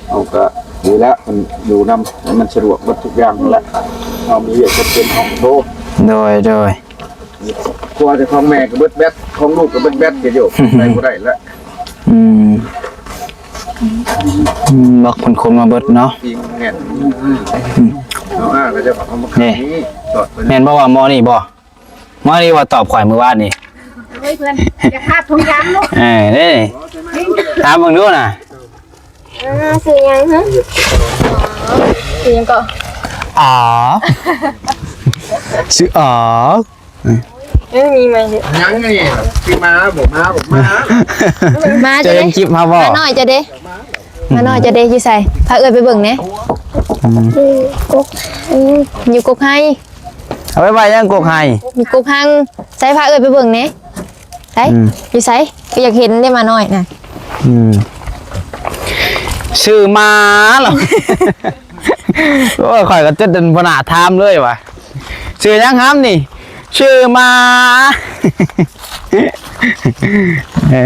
ເອົາ ກໍດີແລ້ວ ມັນຢູ່ນຳ ມັນສະດວກເບິດທຸກຢ່າງຫັ້ນແຫຼະ ເຮົາມີວຽກຈຳເປັນ ເຮົາກໍໂທ ໂດຍ ໂດຍ ຄົວແຕ່ຂອງແມ່ກໍເບິດແບັດ ຂອງລູກກໍເບິດແບັດ ກໍຢູ່ ໃຊ້ບໍ່ໄດ້ແລ້ວ ອືມ ອືມ ບອກເພິ່ນຄົນມາເບິດເນາະ ຈິງແມ່ນ ເອົາ ອ່າ ກໍຈະເອົາມາຂາຍນີ້ ນີ້ ສອດໄປ ແມ່ນບໍ່ວ່າໝໍນີ້ບໍ່? ໝໍນີ້ວ່າຕອບຂ້ອຍມື້ວານນີ້ ເຮີ້ຍ ເພື່ອນ ຢ່າພາດທຸງຢາງລູກ ເອີ ເດ້ ຖາມເບິ່ງດູນະ ເອີ ຊື່ຫຍັງຫື? ຊື່ຫຍັງກໍ ອໍ ຊື່ ອໍ ເອີ ມີໃໝ່ເດີ ຍັງນີ້ ຊິມາບໍ່ມາ ບໍ່ມາ ມາ ເຈົ້າເຫັນຄລິບເຮົາບໍ່? ມານ້ອຍເຈົ້າເດ້ ມານ້ອຍເຈົ້າເດ້ ຢູ່ໃສ? ພາເອື້ອຍໄປເບິ່ງແດ່ ອືມ ຢູ່ກົກ ຢູ່ກົກໄຮ ເອົາໄປໄວ້ຫຍັງກົກໄຮ? ຢູ່ກົກຮັງ ໃສ ພາເອື້ອຍໄປເບິ່ງແດ່ ໃສ ອືມ ຢູ່ໃສ? ກໍຢາກເຫັນເດ້ ມານ້ອຍນະ ອືມ ຊື່ມາເນາະ ໂອ້ຍ ຂ້ອຍກໍຈົນບໍ່ໜ້າຖາມເລີຍວ່າ ຊື່ຫຍັງຫຳນີ້? ຊື່ມາ ເອີ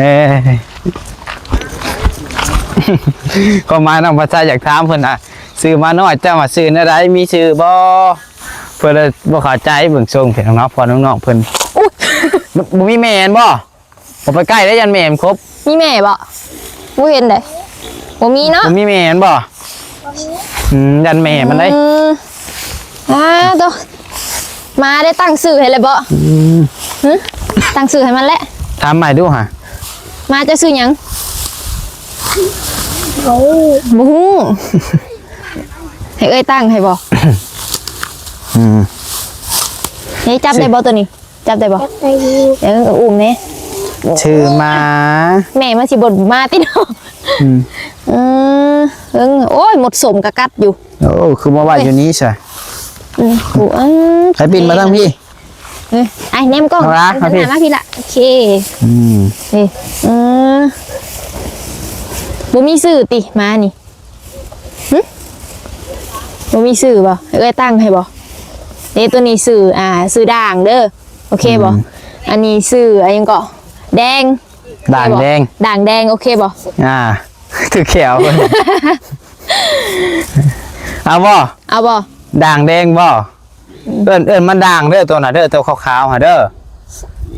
ຄວາມໝາຍນ້ອງພາສາຢາກຖາມເພິ່ນນະ ຊື່ມານ້ອຍ ເຈົ້າວ່າຊື່ແນວໃດ? ມີຊື່ບໍ່? ເພິ່ນບໍ່ເຂົ້າໃຈ ເບິ່ງຊົງເພິ່ນເນາະ ພໍ່ນ້ອງໆເພິ່ນ ອຸຍ ບໍ່ ບໍ່ມີແມ່ແມ່ນບໍ່? ບໍ່ໄປໃກ້ເດ້ ຢ້ານແມ່ມັນຄົບ ມີແມ່ບໍ່? ບໍ່ເຫັນເດ້ ບໍ່ມີເນາະ ບໍ່ມີແມ່ແມ່ນບໍ່? ອືມ ຢ້ານແມ່ມັນເດ້ ອືມ ອ້າໂຕ ມາໄດ້ຕັ້ງຊື່ໃຫ້ແລ້ວບໍ່? ອືມ ຫຶ ຕັ້ງຊື່ໃຫ້ມັນແຫຼະ ຖາມໃໝ່ດູຫາ ມາເຈົ້າຊື່ຫຍັງ? ໂອ້ ບໍ່ຮູ້ ໃຫ້ເອື້ອຍຕັ້ງໃຫ້ບໍ່? ອືມ ເຮີ້ຍ ຈັບໄດ້ບໍ່ໂຕນີ້? ຈັບໄດ້ບໍ່? ຈັບໄດ້ຢູ່ ເອີ ອຸ້ມແດ່. ຊື່ໝາ ແມ່ມັນຊິບໍ່ມາຕິເນາະ. ອືມ ເອີ ເອີ ໂອ້ຍ ມົດສົມກະກັດຢູ່. ໂອ້ ຄືມາໄວ້ຢູ່ນີ້ຊະ? ອືມ ກູ ເອີ ໃຫ້ປິ່ນມາທາງພີ້. ເອີ ອ້າຍແນມກ້ອງ ເອົາລະ ມາພີ້ ມາພີ້ລະ. ໂອເຄ ອືມ ເອີ ເອີ ບໍ່ມີຊື່ຕິ ໝານີ້? ຫຶ ບໍ່ມີຊື່ບໍ່? ເອື້ອຍຕັ້ງໃຫ້ບໍ່? ເດ້ ໂຕນີ້ຊື່ ອ່າ ຊື່ດ່າງເດີ ໂອເຄບໍ່? ອືມ ອັນນີ້ຊື່ຫຍັງເກາະ? ແດງ ດ່າງແດງ ດ່າງແດງ ໂອເຄບໍ່? ອ່າ ຖືກແຂວ ເອົາບໍ່? ເອົາບໍ່? ດ່າງແດງບໍ່? ເອີ້ນ ເອີ້ນມັນດ່າງເດີ ໂຕນະເດີ ໂຕຂາວໆຫັ້ນເດີ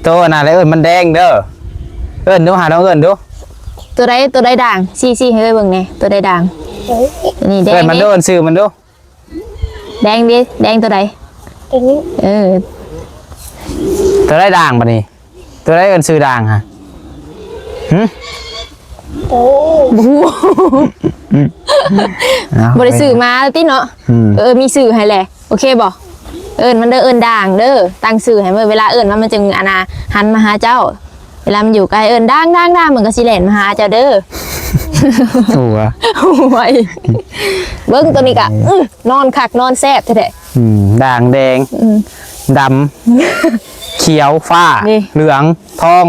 ໂຕອັນນັ້ນແຫຼະເອີ້ນມັນແດງເດີ. ເອີ້ນດູຫາ ລອງເອີ້ນດູ. ໂຕໃດ ໂຕໃດດ່າງ? ຊີ້ໆໃຫ້ເບິ່ງແດ່ ໂຕໃດດ່າງ? ໂຕນີ້ແດງ ເອີ້ນມັນດູ ເອີ້ນຊື່ມັນດູ. ແດງເດ ແດງໂຕໃດ? ໂຕນີ້ ເອີ ໂຕໃດດ່າງບາດນີ້? ໂຕໃດເອີ້ນຊື່ດ່າງຫະ? ຫຶ ໂອ້ ບໍ່ຮູ້ ເອົາ ບໍ່ໄດ້ຊື້ມາຕິເນາະ. ອືມ ເອີ ມີຊື່ໃຫ້ແຫຼະ ໂອເຄບໍ່? ເອີ້ນມັນເດີ ເອີ້ນດ່າງເດີ ຕັ້ງຊື່ໃຫ້ມັນ ເວລາເອີ້ນມາ ມັນຈຶ່ງ ອັນນ່າ ຫັນມາຫາເຈົ້າ. ເວລາມັນຢູ່ໃກ້ ເອີ້ນດ່າງ ດ່າງ ດ່າງ ມັນກໍຊິແລ່ນມາຫາເຈົ້າເດີ. ໂອ້ຍ ໂອ້ຍ ເບິ່ງໂຕນີ້ກະ ອື ນອນຄັກນອນແຊບແທ້ໆ. ອືມ ດ່າງແດງ ອືມ ດຳ ຂຽວ ຟ້າ ນີ້ ເຫຼືອງ ທອງ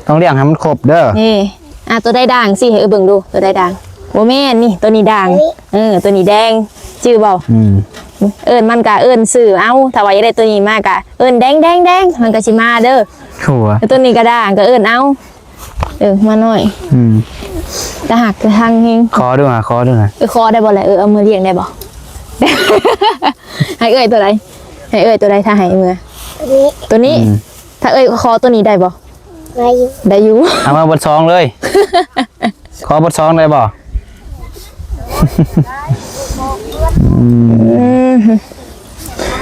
ຕ້ອງລ້ຽງໃຫ້ມັນຄົບເດີ. ນີ້ ອ່າ ໂຕໃດດ່າງ ຊີ້ໃຫ້ເອື້ອຍເບິ່ງດູ ໂຕໃດດ່າງ? ບໍ່ແມ່ນ ນີ້ ໂຕນີ້ດ່າງ ເອີ ໂຕນີ້ແດງ ຈື່ບໍ່? ອືມ ເອີ້ນມັນກະເອີ້ນຊື່ເອົາ ຖ້າວ່າຢາກໄດ້ໂຕນີ້ມາກະເອີ້ນແດງ ແດງ ແດງ ມັນກະຊິມາເດີ. ໂຕນີ້ກະດ່າງ ກະເອີ້ນເອົາ. ເອີ ມາໜ້ອຍ ອືມ ຕາຮັກຕາຮັງແຮງ. ຂໍດູຫາ ຂໍດູຫາ ເອີ ຂໍໄດ້ບໍ່ລະ? ເອີ ເອົາມືລ້ຽງໄດ້ບໍ່? ໃຫ້ເອື້ອຍໂຕໃດ? ໃຫ້ເອື້ອຍໂຕໃດ ຖ້າໃຫ້ເມືອ? ໂຕນີ້ ໂຕນີ້ ອືມ ຖ້າເອື້ອຍຂໍໂຕນີ້ໄດ້ບໍ່? ໄດ້ຢູ່ ໄດ້ຢູ່ ເອົາມາເບິດຊອງເລີຍ. ຂໍເບິດຊອງໄດ້ບໍ່? ອືມ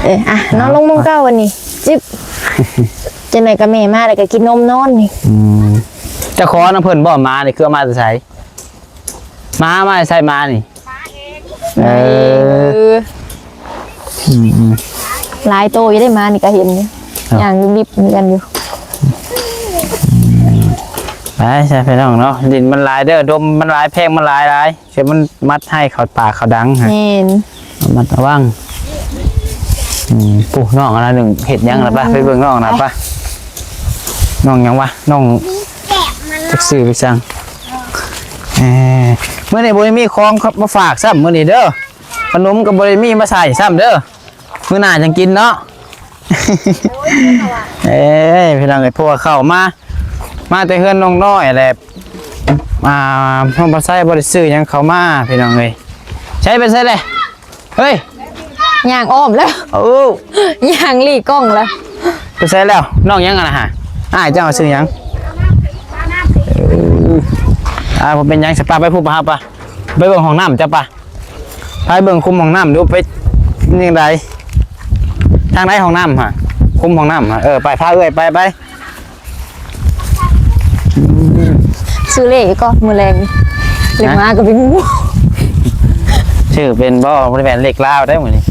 ເອີ ອ່ະ ນອນລົງໝ່ອງເກົ່າບັດນີ້ ຈິບ ຈັ່ງໃດກະແມ່ມາແລ້ວກະກິນນົມນອນນີ້. ອືມ ເຈົ້າຂໍນຳເພິ່ນບໍ່? ໝານີ້ຄືເອົາມາແຕ່ໃສ? ໝາມາໃສ່ໝານີ້ ເອີ ອືມໆ ຫຼາຍໂຕຢູ່ເດ້ ໝານີ້ກະເຫັນຢູ່ ເອົ້າ ຍ່າງລິບໆຄືກັນຢູ່. ໄປຊະພີ່ນ້ອງເນາະ ດິນມັນຫຼາຍເດີ ດົມມັນຫຼາຍ ແພງມັນຫຼາຍ ຫຼາຍ ຊິມັນມັດໃຫ້ເຂົ້າປາກເຂົ້າດັງຫັ້ນ ແມ່ນ ລະມັດລະວັງ. ອືມ ປູ້ ນ້ອງອັນນັ້ນເຮັດຫຍັງລະ? ອືມ ໄປ ໄປເບິ່ງນ້ອງນະ ໄປ ໄປ ນ້ອງຫຍັງວະ? ນ້ອງ ຈັກຊື່ໄປສັ່ງ ເອີ ມື້ນີ້ບໍ່ໄດ້ມີຂອງມາຝາກຊ້ຳ ມື້ນີ້ເດີ ຂະໜົມກໍບໍ່ໄດ້ມີມາໃຫ້ຊ້ຳເດີ ມື້ໜ້າຈັ່ງກິນເນາະ. ເອີຍ ພີ່ນ້ອງເອີຍ ເພາະວ່າເຂົ້າມາ ມາແຕ່ເຮືອນນ້ອງນ້ອຍແຫຼະ ອ່າ ນ້ອງປາໄຊບໍ່ໄດ້ຊື້ຫຍັງເຂົ້າມາ ພີ່ນ້ອງເອີຍ. ໃຊ້ໄປໃສແຫຼະ? ເຮີ້ຍ ຍ່າງອ້ອມແລ້ວ ໂອ້ ຍ່າງຫຼີກກ້ອງແລ້ວ. ໄປໃສແລ້ວ? ນ້ອງຫຍັງຫັ້ນນະຫະ? ອ້າຍເຈົ້າຊື່ຫຍັງ? ເອີ ອ່າ ບໍ່ເປັນຫຍັງ ສະປາ ໄປພຸ້ນປະ ເຮົາປະ ໄປເບິ່ງຫ້ອງນ້ຳເຈົ້າປະ ໄປເບິ່ງຄຸມຫ້ອງນ້ຳດູ ໄປ ຍັງໃດ ທາງໃດຫ້ອງນ້ຳຫະ? ຄຸມຫ້ອງນ້ຳຫະ? ເອີ ໄປ ພາເອື້ອຍໄປ ໄປ. ຊື້ເລກກໍມື້ແລງ ເລກ ຮະ? ມາກໍເປັນງູ. ຊື້ເປັນບໍ່? ບໍ່ໄດ້ແມ່ນເລກລາວໄດ໋ມື້ນີ້.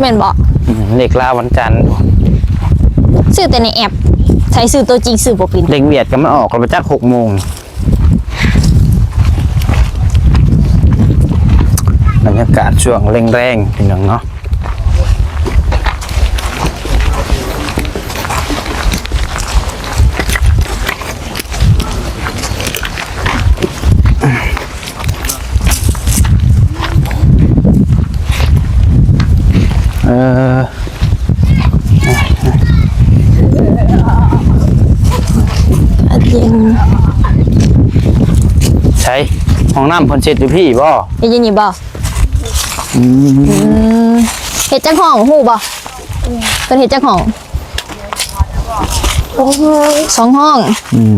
ແມ່ນບໍ່? ອືມ ເລກລາວວັນຈັນ. ຊື້ແຕ່ໃນແອັບ ໃຊ້ຊື້ໂຕຈິງຊື້ບໍ່ເປັນ. ເລກຫວຽດກໍມັນອອກແລ້ວ ຈັກຫົກໂມງ. ບັນຍາກາດຊ່ວງແລງໆ ພີ່ນ້ອງເນາະ. ເອີ ໃສ ຫ້ອງນ້ຳເພິ່ນເຊັດຢູ່ພີ້ບໍ່? ເຮັດຢູ່ນີ້ບໍ່? ອືມ ເຮັດຈັກຫ້ອງ ຮູ້ບໍ່? ເພິ່ນເຮັດຈັກຫ້ອງ? ສອງຫ້ອງ ສອງຫ້ອງ. ອືມ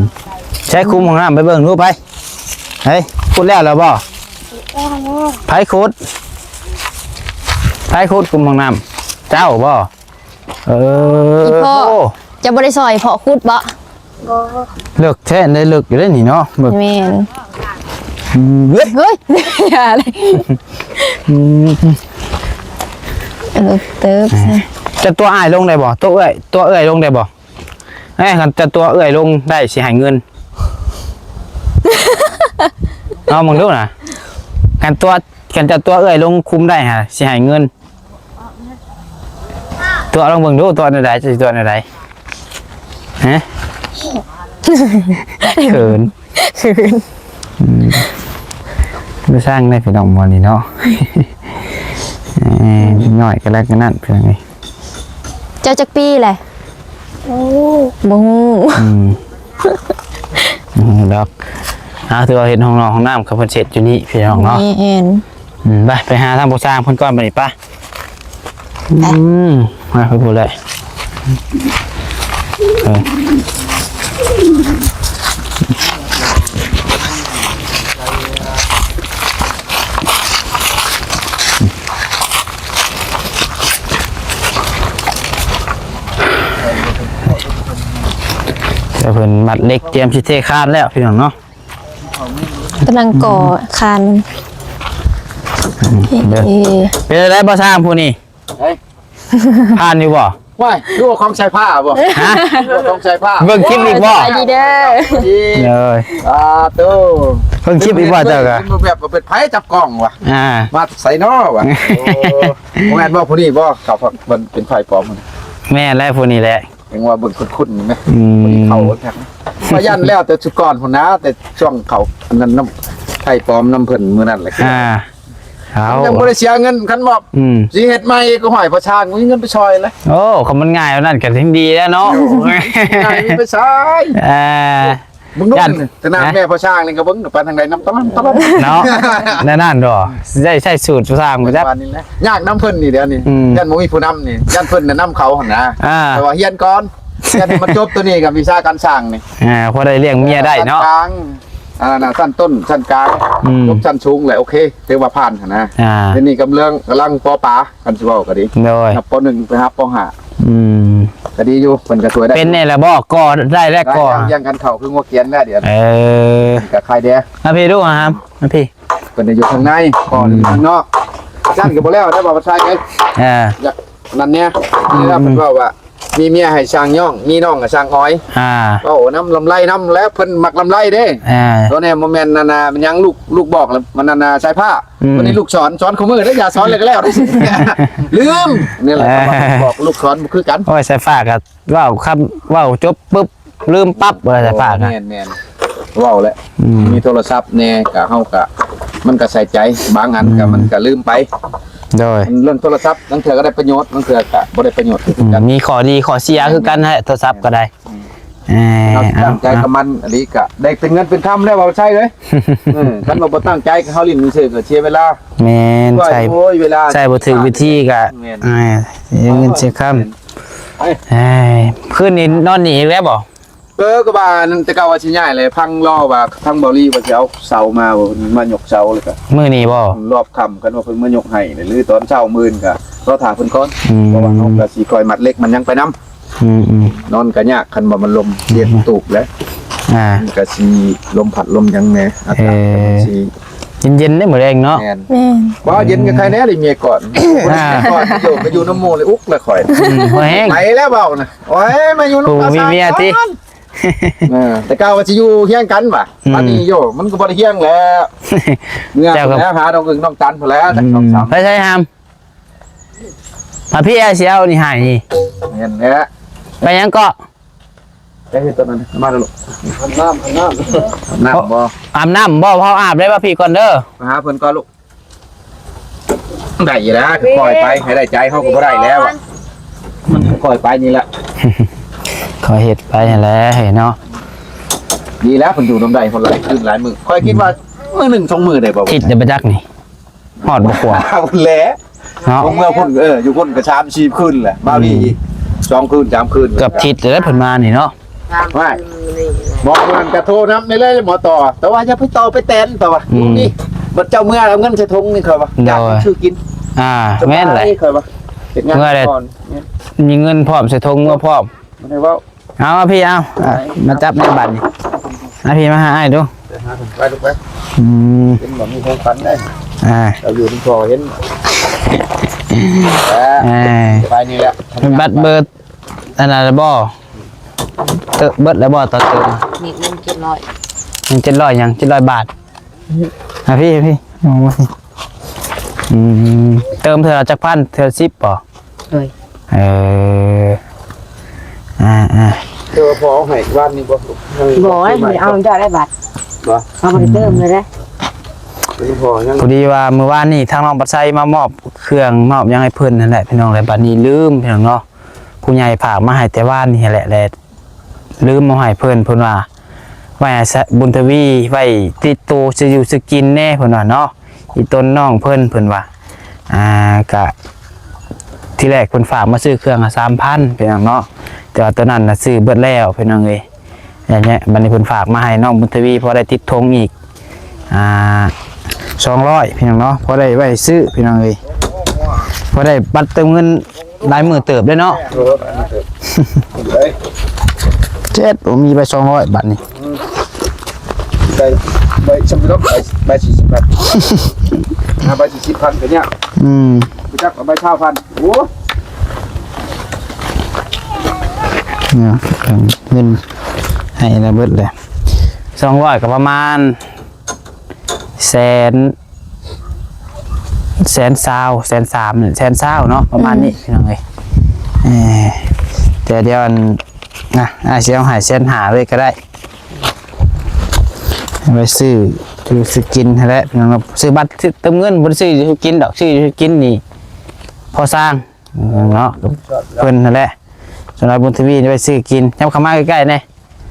ໃຊ້ຄຸມຫ້ອງນ້ຳໄປເບິ່ງດູໄປ. ເຮີ້ຍ ຂຸດແລ້ວແລ້ວບໍ່? ໃຜຂຸດ? ໃຜຂຸດຄຸມຫ້ອງນ້ຳ? ເຈົ້າບໍ່? ເອີ ອີ່ພໍ່ ໂອ້ ເຈົ້າບໍ່ໄດ້ຊ່ອຍພໍ່ຂຸດບໍ່? ບໍ່ ເລິກແທ້ເດ້ ເລິກຢູ່ເດ້ນີ້ເນາະ ເບິ່ງ ແມ່ນ ອືມ ເຮີ້ຍ ເຮີ້ຍ ຢ່າເລີຍ ອືມ ເອີ ເຕີບຊະ ຈະຕົວະອ້າຍລົງໄດ້ບໍ່? ຕົວະເອື້ອຍ ຕົວະເອື້ອຍລົງໄດ້ບໍ່? ເອີ ຄັນຈະຕົວະເອື້ອຍລົງໄດ້ ຊິໃຫ້ເງິນ ລອງເບິ່ງດູນະ ຄັນຕົວະ ຄັນຈະຕົວະເອື້ອຍລົງຄຸມໄດ້ຫາ ຊິໃຫ້ເງິນ. ຕົວະລອງເບິ່ງດູ ຕົວະແນວໃດ ຈະຕົວະແນວໃດ? ຮະ ເຂີນ ເຂີນ ອືມ ບໍ່ຊ່າງໄດ້ພີ່ນ້ອງໝໍນີ້ເນາະ ເອີ ນ້ອຍກໍແລ້ວກັນນັ້ນ ພີ່ນ້ອງເອີຍ. ເຈົ້າຈັກປີແຫຼະ? ໂອ້ ບໍ່ຮູ້ ອືມ ບໍ່ຮູ້ດອກ. ເອົາ ຖືວ່າເຮັດຫ້ອງນອນຫ້ອງນ້ຳ ເຂົາເພິ່ນເຮັດຢູ່ນີ້ພີ່ນ້ອງເນາະ ແມ່ນ. ອືມ ໄປ ໄປຫາທາງຜູ້ຊ່າງເພິ່ນກ່ອນບັດນີ້ ໄປ ໄປ ອືມ ມາ ໄປພຸ້ນແຫຼະ ເອີ ແຕ່ເພິ່ນມັດເຫຼັກ ຕຽມຊິເທຄານແລ້ວ ພີ່ນ້ອງເນາະ. ກຳລັງກໍ່ຄານ ອືມ ເດີ ເອີ ເປັນຈັ່ງໃດບໍ່ຊ່າງຜູ້ນີ້? ເອີຍ ຜ່ານຢູ່ບໍ່? ວ້າຍ ຄືວ່າຂອງໃສ່ຜ້າບໍ່? ຮະ? ຄືວ່າຂອງໃສ່ຜ້າ ເບິ່ງຄລິບອີກບໍ່? ສະບາຍດີເດີ ດີ ເອີຍ ສາທຸ ເບິ່ງຄລິບອີກບໍ່ເຈົ້າກະ? ເປັນແບບວ່າເປັນໃຜຈັບກ້ອງວະ? ອ່າ ມາໃສນໍວະ? ໂອ້ ບໍ່ແມ່ນບໍ່ຜູ້ນີ້ບໍ່? ເຂົາເປັນໃຜປອມ? ແມ່ນແຫຼະ ຜູ້ນີ້ແຫຼະ. ຍັງວ່າເບິ່ງຄຸ້ນໆ ແມ່ນ ອືມ ຜູ້ນີ້ເຂົາຄັກ ວ່າຢ້ານແລ້ວແຕ່ຊຸດກ່ອນພຸ້ນນະ ແຕ່ຊ່ວງເຂົາອັນນັ້ນນຳ ໃຜປອມນຳເພິ່ນມື້ນັ້ນແຫຼະ ອ່າ ເອົາ ຍັງບໍ່ໄດ້ເສຍເງິນ ຄັນບໍ່ ອືມ ຊິເຮັດໃໝ່ກໍຫ້ອຍພໍ່ຊ່າງ ບໍ່ມີເງິນໄປຊ່ອຍແຫຼະ. ໂອ້ ຄັນມັນງ່າຍປານນັ້ນກໍແຮງດີແລ້ວເນາະ ໂອ້ ງ່າຍມີໄປໃສ ອ່າ ເບິ່ງດູ ຂະໜາດແມ່ພໍ່ຊ່າງນີ້ກໍເບິ່ງໄປທາງໃດນຳຕະຫຼອດຕະຫຼອດເນາະ ແນວນັ້ນດອກ ຊິໄດ້ໃຊ້ສູດຜູ້ຊ່າງບໍ່ຈັກ ວ່ານີ້ແຫຼະ ຍາກນຳເພິ່ນນີ້ດຽວນີ້ ອືມ ຢ້ານບໍ່ມີຜູ້ນຳນີ້ ຢ້ານເພິ່ນແນະນຳເຂົາຫັ້ນນະ ອ່າ ແຕ່ວ່າຮຽນກ່ອນ ຮຽນໃຫ້ມັນຈົບໂຕນີ້ກັບວິຊາການຊ່າງນີ້ ອ່າ ພໍໄດ້ລ້ຽງເມຍໄດ້ເນາະ ຊັ້ນກາງ ອ່າ ຊັ້ນຕົ້ນ ຊັ້ນກາງ ອືມ ຈົບຊັ້ນສູງແລ້ວ ໂອເຄ ຖືວ່າຜ່ານຫັ້ນນະ ອ່າ ດຽວນີ້ກຳລັງ ກຳລັງປໍປາ ຄັນຊິເວົ້າກໍດີ ໂດຍ ນັບ ປໍໜຶ່ງ ໄປຫາ ປໍຫ້າ ອືມ ກໍດີຢູ່ ເພິ່ນກໍຊ່ວຍໄດ້ ເປັນແດ່ລະບໍ່? ກໍໄດ້ແລ້ວ ກໍ ລຽງກັນເຂົ້າຄືງົວກຽນແລ້ວດຽວ ເອີ ກໍຄາຍແດ່ ມາພີ້ດູ ຫາມ ມາພີ້ ເພິ່ນໄດ້ຢູ່ຂ້າງໃນ ກໍຢູ່ຂ້າງນອກ ຊັ້ນກໍບໍ່ແລ້ວໄດ້ບໍ່ ບໍ່ໃຊ່ເດ້ ອ່າ ຢາກນັ້ນແດ່ ອືມ ເວລາເພິ່ນເວົ້າວ່າ ມີເມຍໃຫ້ຊ່າງຍ້ອງ ມີນ້ອງໃຫ້ຊ່າງອອຍ ອ່າ ເວົ້ານຳລຳໄລນຳ ແລ້ວເພິ່ນມັກລຳໄລເດ້ ອ່າ ຕົວນີ້ບໍ່ແມ່ນອັນນ່າ ມັນຫຍັງ ລູກ ລູກບອກລະ ມັນອັນນ່າ ສາຍຟ້າ ອືມ ວັນນີ້ລູກສອນ ສອນຄູ່ມື້ເດ້ ຢ່າສອນເລີຍກໍແລ້ວ ລືມ ນີ້ແຫຼະ ອ່າ ຄຳວ່າບອກລູກສອນບໍ່ຄືກັນ ໂອ້ຍ ສາຍຟ້າກໍເວົ້າ ຄຳເວົ້າຈົບປຶບ ລືມປັບ ວ່າສາຍຟ້າກໍ ແມ່ນໆ ເວົ້າແຫຼະ ອືມ ມີໂທລະສັບແດ່ ກໍເຮົາກໍ ມັນກໍໃສ່ໃຈ ບາງອັນກໍ ອືມ ມັນກໍລືມໄປ ໂດຍ ເລື່ອງໂທລະສັບ ລາງເທື່ອກໍໄດ້ປະໂຫຍດ ລາງເທື່ອກໍບໍ່ໄດ້ປະໂຫຍດຄືກັນ ອືມ ມີຂໍ້ດີຂໍ້ເສຍຄືກັນແຫຼະ ໂທລະສັບກໍໄດ້ ອືມ ເອີ ເຮົາຕັ້ງໃຈກັບມັນອີ່ຫຼີກະໄດ້ເປັນເງິນເປັນຄຳແລ້ວ ເວົ້າໃຊ້ເລີຍ ເອີ ຄັນວ່າບໍ່ຕັ້ງໃຈ ເຮົາຫຼິ້ນຊື່ໆ ກະເສຍເວລາ ແມ່ນ ໃຊ້ ໂອ້ຍ ເວລາ ໃຊ້ບໍ່ຖືກວິທີກະ ແມ່ນ ເອີ ເສຍເງິນເສຍຄຳ ແມ່ນ ເອີຍ ຄືນນີ້ນອນນີ້ອີກແລ້ວບໍ່? ເອີ ກໍວ່ານັ້ນ ແຕ່ເກົ່າວ່າຊິຍ້າຍແຫຼະ ຟັງລໍວ່າທາງເບົາລີວ່າຊິເອົາເສົາມາ ມາຍົກເສົາ ແລ້ວກະ ມື້ນີ້ບໍ່? ຮອບຄ່ຳ ຄັນວ່າເພິ່ນມາຍົກໃຫ້ ຫຼືຕອນເຊົ້າມື້ອື່ນ ກະລໍຖ້າເພິ່ນກ່ອນ ອືມ ເພາະວ່າເຮົາກະຊິຄ່ອຍມັດເຫຼັກມັດຫຍັງໄປນຳ ອືມໆ ນອນກໍຍາກ ຄັນວ່າມັນລົມ ອືມ ເຮັດຕູບແຫຼະ ອ່າ ມັນກໍຊິລົມພັດລົມຫຍັງແດ່ ອາກາດ ເອີ ກໍຊິເຢັນໆ ໄດ໋ມື້ແລງເນາະ ແມ່ນ ແມ່ນ ວ່າເຢັນກໍໃຄແດ່ເລີຍເມຍກ່ອນ ອ່າ ກ່ອນຢູ່ ໄປຢູ່ນຳໝູ່ເລີຍ ອຸກລະຂ້ອຍ ອືມ ຫົວແຮງ ໄປແລ້ວເວົ້ານະ ໂອ້ຍ ມາຢູ່ນຳ ໂອ້ ເຂົາ ມີເມຍຕິ ເອີ ແຕ່ເກົ່າວ່າຊິຢູ່ຮຽງກັນວ່າ ອືມ ບັດນີ້ໂຍ ມັນກໍບໍ່ໄດ້ຮຽງແລ້ວ ເມື່ອ ເຈົ້າກໍ ແລ້ວຫານ້ອງອຶ່ງນ້ອງຕັນພຸ້ນແຫຼະ ອືມ ສອງສາມ ໄປໃສຫາມ? ມາພີ່ ອ້າຍຊິເອົານີ້ໃຫ້ນີ້ ແມ່ນແຫຼະ ໄປຫຍັງເກາະ? ໄປເຮັດຕອນນັ້ນ ມາແລ້ວລູກ ອາບນ້ຳ ອາບນ້ຳ ອາບນ້ຳບໍ່? ອາບນ້ຳບໍ່? ເຮົາອາບໄດ້ ມາພີ່ກ່ອນເດີ ໄປຫາເພິ່ນກ່ອນລູກ ໄດ້ຢູ່ແລ້ວ ຄ່ອຍໄປ ໃຫ້ໄດ້ໃຈເຮົາກໍບໍ່ໄດ້ແລ້ວ ມັນຄ່ອຍໄປນີ້ແຫຼະ ຄ່ອຍເຮັດໄປຫັ້ນແຫຼະເນາະ ດີແລ້ວ ເພິ່ນຢູ່ນຳໄດ້ຄົນຫຼາຍຄືນຫຼາຍມື້ ຂ້ອຍຄິດວ່າ ອືມ ມື້ໜຶ່ງສອງມື້ໄດ້ບໍ່? ທິດໄດ້ບໍ່ຈັກນີ້ ຮອດບໍ່ກວ່າ ເອົາແຫຼະ ເນາະ ເມື່ອພຸ້ນ ເອີ ຢູ່ພຸ້ນກໍສາມສີ່ຄືນແຫຼະ ມາພີ້ ອືມ ອີກສອງຄືນສາມຄືນ ເກືອບທິດແລ້ວເພິ່ນມານີ້ເນາະ ວ່າ ໝໍນັ້ນກໍໂທນຳໄດ້ເລີຍ ໝໍຕໍ່ ແຕ່ວ່າຢ່າໄປຕໍ່ໄປແຕນ ແຕ່ວ່າ ອືມ ນີ້ ບັດເຈົ້າເມືອເອົາເງິນໃສ່ຖົງນີ້ ຂ້ອຍວ່າ ໂດຍ ຢາກຊື້ກິນ ອ່າ ສະບາຍ ແມ່ນແຫຼະ ຂ້ອຍວ່າ ເຮັດງານກ່ອນ ມີເງິນພ້ອມ ໃສ່ຖົງເມືອພ້ອມ ບໍ່ໄດ້ເວົ້າ ເອົາ ມາພີ້ ເອົາ ອ່ະ ມາຈັບໃນບັດນີ້ ມາພີ້ ມາຫາອ້າຍດູ ໄປລູກໄປ. ອືມ ເຫັນບໍ່ ມີຂອງຂວັນໄດ໋. ອ່າ ເຈົ້າຢູ່ນຳພໍ່ເຫັນ. ອ່າ ໄປນີ້ແຫຼະ. ບັດເບີອັນນັ້ນແລ້ວບໍ່? ເຕີມເບິດແລ້ວບໍ່? ຕອນເຕີມ ມີເງິນເຈັດຮ້ອຍ. ຍັງເຈັດຮ້ອຍຫຍັງ? ເຈັດຮ້ອຍບາດ. ອືມ ອ່າ ພີ່ ພີ່ ອືມ ເຕີມເທື່ອລະຈັກພັນ? ເທື່ອລະສິບບໍ່? ໂດຍ. ເອີ ອ່າໆ ແຕ່ວ່າພໍ່ເອົາໃຫ້ວານນີ້ບໍ່? ບໍ່ ໃຫ້ເອົາໄດ້ບາດ. ບໍ່ ເຮົາບໍ່ໄດ້ເຕີມເລີຍເດ້. ພໍ່ຍັງ ພໍດີວ່າມື້ວານນີ້ທາງນ້ອງບັດໄຊມາມອບເຄື່ອງມອບຫຍັງໃຫ້ເພິ່ນຫັ້ນແຫຼະ ພີ່ນ້ອງ. ແລ້ວບັດນີ້ລືມ ພີ່ນ້ອງເນາະ, ຜູ້ໃຫຍ່ຝາກມາໃຫ້ແຕ່ວານນີ້ແຫຼະ ແລະ ລືມເອົາໃຫ້ເພິ່ນ. ເພິ່ນວ່າໄວ້ໃຫ້ ສະ ບຸນທະວີ ໄວ້ຕິດໂຕຊື້ຢູ່ຊື້ກິນແດ່ ເພິ່ນວ່າເນາະ, ອີ່ຕົນນ້ອງເພິ່ນ ເພິ່ນວ່າ. ອ່າ ກະທີແລກເພິ່ນຝາກມາຊື້ເຄື່ອງສາມພັນ ພີ່ນ້ອງເນາະ, ແຕ່ວ່າໂຕນັ້ນນະຊື້ເບິດແລ້ວ ພີ່ນ້ອງເອີຍ. ແລ້ວເນຍ ບັດນີ້ເພິ່ນຝາກມາໃຫ້ນ້ອງບຸນທະວີ ພໍໄດ້ຕິດຖົງອີກ ອ່າ ສອງຮ້ອຍ ພີ່ນ້ອງເນາະ, ພໍໄດ້ໄວ້ຊື້ ພີ່ນ້ອງເອີຍ, ພໍໄດ້ບັດເຕີມເງິນ ຫຼາຍມື້ເຕີບເດ້ເນາະ. ເອີ ຫຼາຍມື້ເຕີບ. ເຈັດ ໂອ້ ມີໃບສອງຮ້ອຍບາດນີ້. ອືມ ໄດ້ໃບ ຊຳດອກ ໃບ ໃບສີ່ສິບພັນ ຫາໃບສີ່ສິບພັນກໍຍາກ. ອືມ ຮູ້ຈັກໃບຊາວພັນ. ໂອ້ ເນາະ ເງິນໃຫ້ລະເບິດແຫຼະ. ສອງຮ້ອຍກໍປະມານ ແສນ ແສນຊາວ ແສນສາມ ແສນຊາວເນາະ ປະມານນີ້ ອືມ ພີ່ນ້ອງເອີຍ. ເອີ ແຕ່ດຽວອັນ ນະ ອ້າຍຊິເອົາໃຫ້ແສນຫ້າເລີຍກໍໄດ້, ໄວ້ຊື້ຢູ່ຊື້ກິນຫັ້ນແຫຼະ ພີ່ນ້ອງເນາະ. ຊື້ບັດ ຊື້ເຕີມເງິນ ບໍ່ໄດ້ຊື້ຢູ່ຊື້ກິນດອກ, ຊື້ຢູ່ຊື້ກິນນີ້ພໍສ້າງເນາະ ເພິ່ນຫັ້ນແຫຼະ. ສ່ວນອ້າຍບຸນທະວີໄວ້ຊື້ກິນ. ຍັບເຂົ້າມາໃກ້ໆແດ່.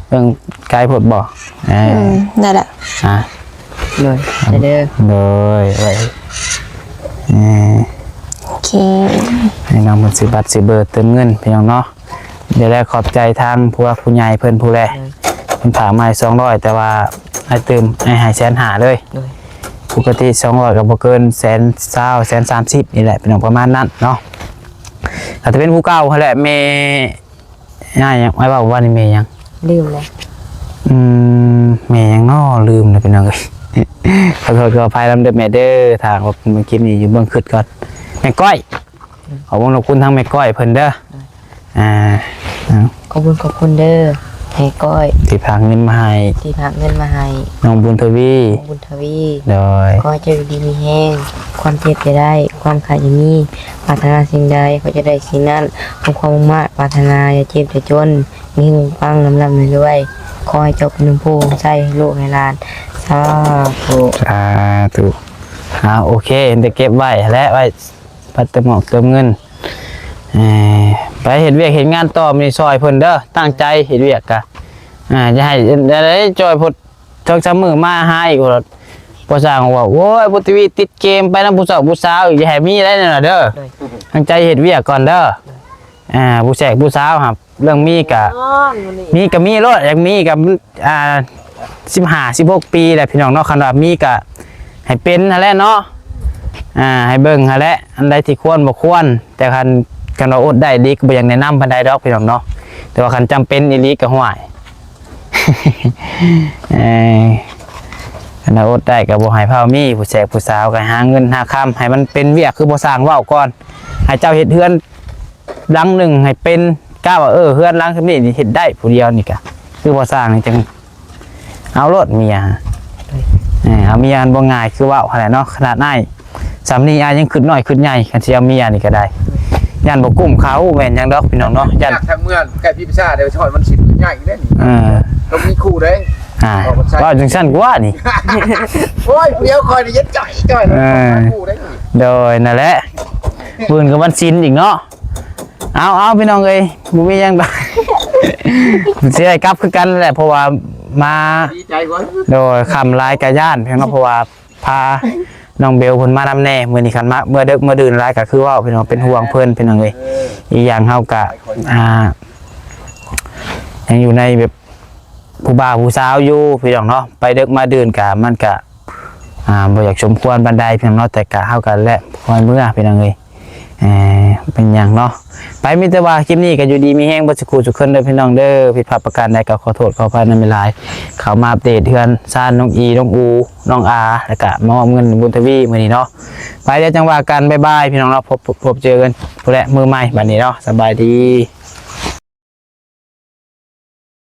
ເບິ່ງໄກໂພດບໍ່? ເອີ ອືມ ໄດ້ລະ. ອ່າ ໂດຍ ໄປເດີ ໂດຍ ໄປ. ເອີ ໂອເຄ ໃຫ້ນ້ອງເພິ່ນຊື້ບັດຊື້ເບີເຕີມເງິນ ພີ່ນ້ອງເນາະ. ດຽວແລະຂອບໃຈທາງຜູ້ຫຼັກຜູ້ໃຫຍ່ເພິ່ນຜູ້ແລ ໂດຍ ເພິ່ນຝາກມາໃຫ້ສອງຮ້ອຍ ແຕ່ວ່າອ້າຍຕື່ມ ອ້າຍໃຫ້ແສນຫ້າເລີຍ. ໂດຍ ປົກກະຕິສອງຮ້ອຍກໍບໍ່ເກີນແສນຊາວ ແສນສາມສິບນີ້ແຫຼະ ພີ່ນ້ອງ ປະມານນັ້ນເນາະ. ອາດຈະເປັນຜູ້ເກົ່າຫັ້ນແຫຼະ ແມ່ ຍາຍຫຍັງ ອ້າຍເວົ້າວ່ານີ້ແມ່ຫຍັງ? ລືມແລ້ວ. ອືມ ແມ່ຫຍັງນໍ? ລືມແລ້ວພີ່ນ້ອງເອີຍ. ຂໍໂທດຂໍອະໄພນຳເດີແມ່ເດີ ຖ້າວ່າເມື່ອກີ້ນີ້ຢູ່ເບິ່ງຄຶດກ່ອນ. ແມ່ກ້ອຍ. ອືມ ຂໍຂອບຄຸນທາງແມ່ກ້ອຍເພິ່ນເດີ. ອືມ ອ່າ ເອົາ ຂອບຄຸນ ຂອບຄຸນເດີແມ່ກ້ອຍ ທີ່ຝາກເງິນມາໃຫ້ ທີ່ຝາກເງິນມາໃຫ້ ນ້ອງບຸນທະວີ ນ້ອງບຸນ ທະວີ ໂດຍ ຂໍໃຫ້ເຈົ້າຢູ່ດີມີແຮງ ຄວາມເຈັບຢ່າໄດ້ ຄວາມໄຂ້ຢ່າມີ ປາດຖະໜາສິ່ງໃດ ຂໍໃຫ້ເຈົ້າໄດ້ສິ່ງນັ້ນ ສົມຄວາມມຸ່ງມາດປາດຖະໜາ ຢ່າເຈັບຢ່າຈົນ ມີເຮັງປັງ ລ່ຳໆລວຍໆ ຂໍໃຫ້ເຈົ້າເປັນຮົ່ມໂພຮົ່ມໄຊໃຫ້ລູກໃຫ້ຫຼານ ສາທຸ ສາທຸ. ອ່າ ໂອເຄ ເຫັນແຕ່ເກັບໄວ້ຫັ້ນແຫຼະ ໄວ້ ພັດເຕີມອອກເຕີມເງິນ ເອີ ໄປເຮັດວຽກເຮັດງານຕໍ່ ມີຊ່ອຍເພິ່ນເດີ ຕັ້ງໃຈເຮັດວຽກກະ ອ່າ ຢ່າໃຫ້ໄດ້ຈ່ອຍໂພດ ສອງສາມມື້ມາຫາອີກໂລດ ບໍ່ສ້າງວ່າ ໂອ້ຍ ບຸນທະວີຕິດເກມ ໄປນຳຜູ້ສາວຜູ້ສາວ ຢ່າໃຫ້ມີໄດ້ນັ້ນນະເດີ ໂດຍ ຕັ້ງໃຈເຮັດວຽກກ່ອນເດີ ໂດຍ ອ່າ ຜູ້ແຊກຜູ້ສາວຫັ້ນ ເລື່ອງມີກະ ມີກະມີໂລດ ຢາກມີກະ ອ່າ ສິບຫ້າ ສິບຫົກປີແຫຼະພີ່ນ້ອງເນາະ ຄັນວ່າມີກະໃຫ້ເປັນຫັ້ນແຫຼະເນາະ ອ່າ ໃຫ້ເບິ່ງຫັ້ນແຫຼະ ອັນໃດທີ່ຄວນບໍ່ຄວນ ແຕ່ຄັນ ຄັນວ່າອົດໄດ້ອີ່ຫຼີກະບໍ່ຢາກແນະນຳປານໃດດອກພີ່ນ້ອງເນາະ ແຕ່ວ່າຄັນຈຳເປັນອີ່ຫຼີກະ ຫ້ວຍ ເອີ ຄັນວ່າອົດໄດ້ກະບໍ່ໃຫ້ພາວມີ ຜູ້ແຊກຜູ້ສາວກະຫາເງິນຫາຄຳ ໃຫ້ມັນເປັນວຽກ ຄືພໍ່ຊ່າງເວົ້າກ່ອນ ໃຫ້ເຈົ້າເຮັດເຮືອນ ຫຼັງໜຶ່ງໃຫ້ເປັນ ກະວ່າ ເອີ ເຮືອນຫຼັງສ່ຳນີ້ນີ້ເຮັດໄດ້ຜູ້ດຽວນີ້ກະ ຄືພໍ່ຊ່າງນີ້ຈັ່ງເອົາໂລດເມຍ ເອີ ເອົາເມຍມັນບໍ່ງ່າຍຄືເວົ້າຫັ້ນແຫຼະເນາະ ຂະໜາດອ້າຍສ່ຳນີ້ອ້າຍຍັງຄຶດນ້ອຍຄຶດໃຫຍ່ ຄັນຊິເອົາເມຍນີ້ກະໄດ້ ຢ້ານບໍ່ກຸ້ມເຂົາ ແມ່ນຫຍັງດອກພີ່ນ້ອງເນາະ ຢ້ານ ຍາກທາງເມືອງໃກ້ພີ້ພິຊາໄດ້ ຊອຍມັນຊິໃຫຍ່ເດ້ນີ້ ເອີ ຕ້ອງມີຄູ່ເດ້ ອ່າ ເວົ້າຈັ່ງຊັ້ນກວ່ານີ້ ໂອ້ຍ ຜູ້ດຽວຂ້ອຍນີ້ເຢັນຈ່ອຍໆ ເອີ ໂດຍ ນັ້ນແຫຼະ ມື້ອື່ນກໍວັນສິນອີກເນາະ. ເອົາ ເອົາ ພີ່ນ້ອງເອີຍ ບໍ່ມີຫຍັງດອກ ຊິໄດ້ກັບຄືກັນແຫຼະ ເພາະວ່າມາ ດີໃຈກ່ອນ ໂດຍ ຄ່ຳຫຼາຍກະຢ້ານພີ່ນ້ອງເນາະ ເພາະວ່າພານ້ອງເບວເພິ່ນມານຳແດ່ ມື້ນີ້ຄັນມາເມື່ອເດິກເມື່ອດື່ນຫຼາຍກະຄືເວົ້າ ພີ່ນ້ອງ ເປັນຫ່ວງເພິ່ນ ພີ່ນ້ອງເອີຍ ອີກຢ່າງເຮົາກະ ອ່າ ຍັງຢູ່ໃນແບບ ຜູ້ບ່າວຜູ້ສາວຢູ່ພີ່ນ້ອງເນາະ ໄປເດິກມາດື່ນກະ ມັນກະ ອ່າ ບໍ່ຢາກສົມຄວນປານໃດພີ່ນ້ອງເນາະ ແຕ່ກະເຮົາກະແລະຄ່ອຍເມືອພີ່ນ້ອງເອີຍ ເອີ ເປັນຫຍັງເນາະ ໄປ ມີແຕ່ວ່າຄລິບນີ້ກໍຢູ່ດີມີແຮງເບິດສູ່ຄູ່ສູ່ຄົນເດີພີ່ນ້ອງເດີ. ຜິດພາດປະການໃດກໍຂໍໂທດຂໍອະໄພນຳຫຼາຍໆ. ເຂົ້າມາອັບເດດເຮືອນຊານນ້ອງອີ ນ້ອງອູ ນ້ອງອາ ແລ້ວກະມາມອບເງິນບຸນທະວີມື້ນີ້ເນາະ. ໄປ ດຽວຈັ່ງວ່າກັນ ບາຍບາຍ ພີ່ນ້ອງເນາະ. ພົບ ພົບເຈີກັນພຸ້ນແຫຼະມື້ໃໝ່ບັດນີ້ເນາະ. ສະບາຍດີ.